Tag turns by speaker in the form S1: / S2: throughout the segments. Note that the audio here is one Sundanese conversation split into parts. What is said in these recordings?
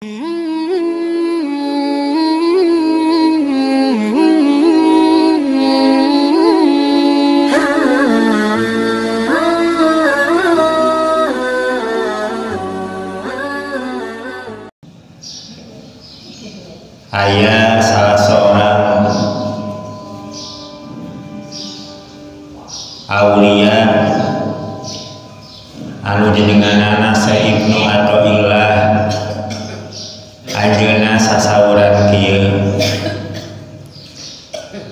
S1: Aya salah seorang aulia anu jenenganana Syekh Ibnu Athaillah anjeunna sasauran kieu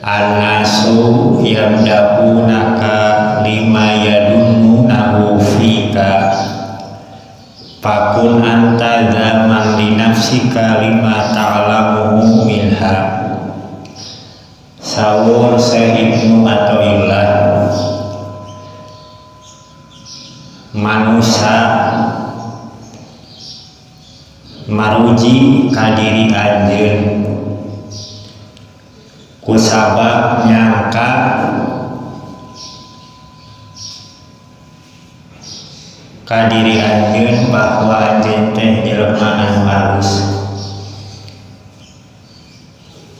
S1: annasu yamdahunaka lima yadunnunahu fika fakun anta zaman li nafsika lima ta'lamuhu minha. Saur Syekh Ibnu Athaillah, manusia maruji ka diri anjeun kusabab nyangka ka diri anjeun bahwa anjeun teh jelema anu halus.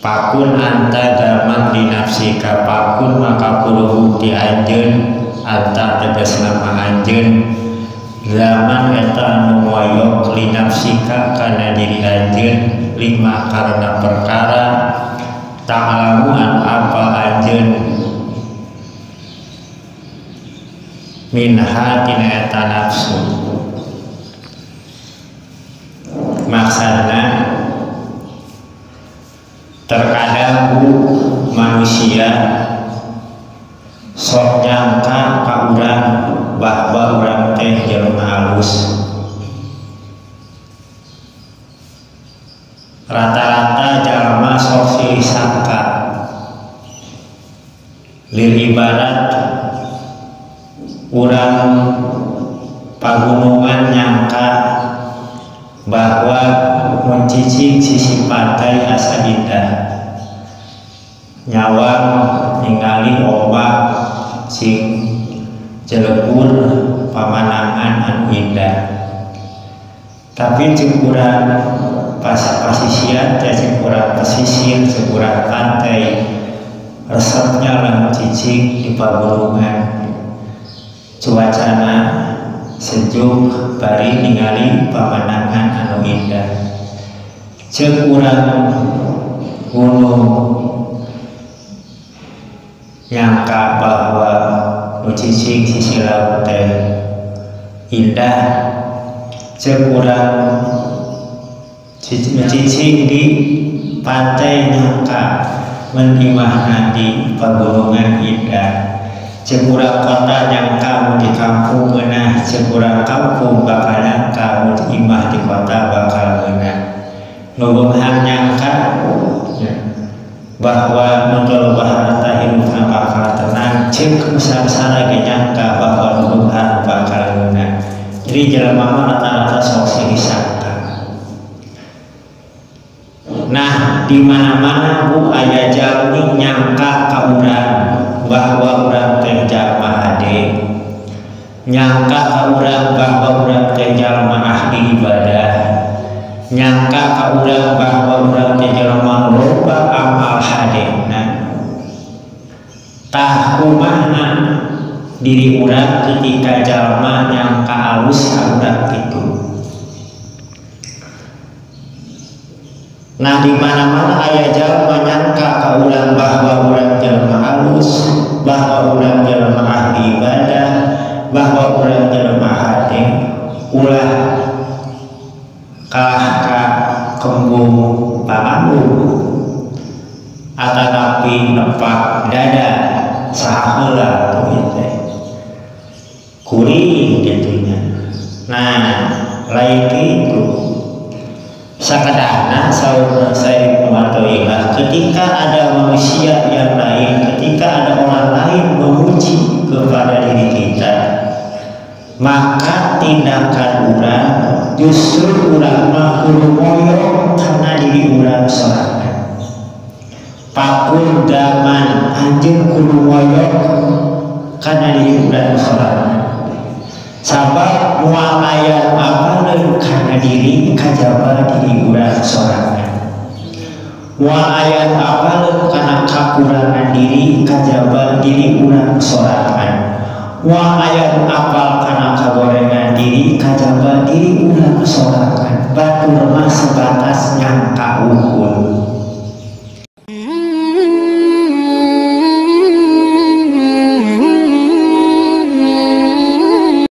S1: Pakun anta zaman di nafsika, pakun maka kudu bukti anjeun, anta tegas nama anjeun, zaman eta anu moyok li nafsika kana diri anjeun, lima karena perkara ta'lamu anu apa anjeun minha tina eta nafsu. Maksudna terkadang manusia sok nyangka ka urang bahwa urang teh jelema halus. Rata-rata jalma sok silih sangka. Lil ibarat urang pagunungan nyangka bahwa mun cicing sisi pantai asa indah, nyawang ningali ombak sing jelegur pamanangan anu indah. Tapi ceuk urang pasisian teh, ceuk urang pesisir, ceuk urang pantai, resepnya lamun cicing di pagunungan, cuacana sejuk bari ningali pamandangan anu indah. Ceuk urang gunung nyangka bahwa nu cicing sisi laut teh indah, ceuk urang nu cicing di pantai nyangka mun imahna di pagunungan indah. Ceuk urang kota nyangka mun di kampung ngeunah, ceuk urang kampung bakal nyangka mun imah di kota bakal ngeunah. Nu beunghar nyangka bahwa nu loba harta hirupna bakal tenang, ceuk nu sangsara ge nyangka bahwa nu beunghar bakal ngeunah. Jadi jelema mah rata-rata sok silih sangka. Nah, di mana-mana bu aya jalmi nyangka ka urang bahwa urang teh jalma hade, nyangka ka urang bahwa urang teh jalma ahli ibadah, nyangka ka urang bahwa urang teh jalma loba amal hadena. Tah kumaha diri urang ketika jalma nyangka alus ka urang kitu? Nah, di mana-mana aya jalma nyangka ka urang bahwa urang jelema halus, bahwa urang jelema ahli ibadah, bahwa urang jelema hade, ulah kalah ka kembung pamanggung atanapi nepak dada saha heula tuh teh kuring gitunya. Nah, lain kitu. Sakadahna saur Syekh Ibnu Athaillah, ketika ada manusia yang lain, ketika ada orang lain memuji kepada diri kita, maka tindakan urang justru urang mah kudu moyong karena diri urang sorangan. Pakun zaman anjeun kudu moyong karena diri urang sorangan. Sabab moal aya apaleun kana diri kajaba diri Moal aya nu apaleun kana kakurangan diri kajaba diri urang sorangan. Moal aya nu apal kana kagorengan diri kajaba diri urang sorangan. Batur mah sebatas nyangka unggul.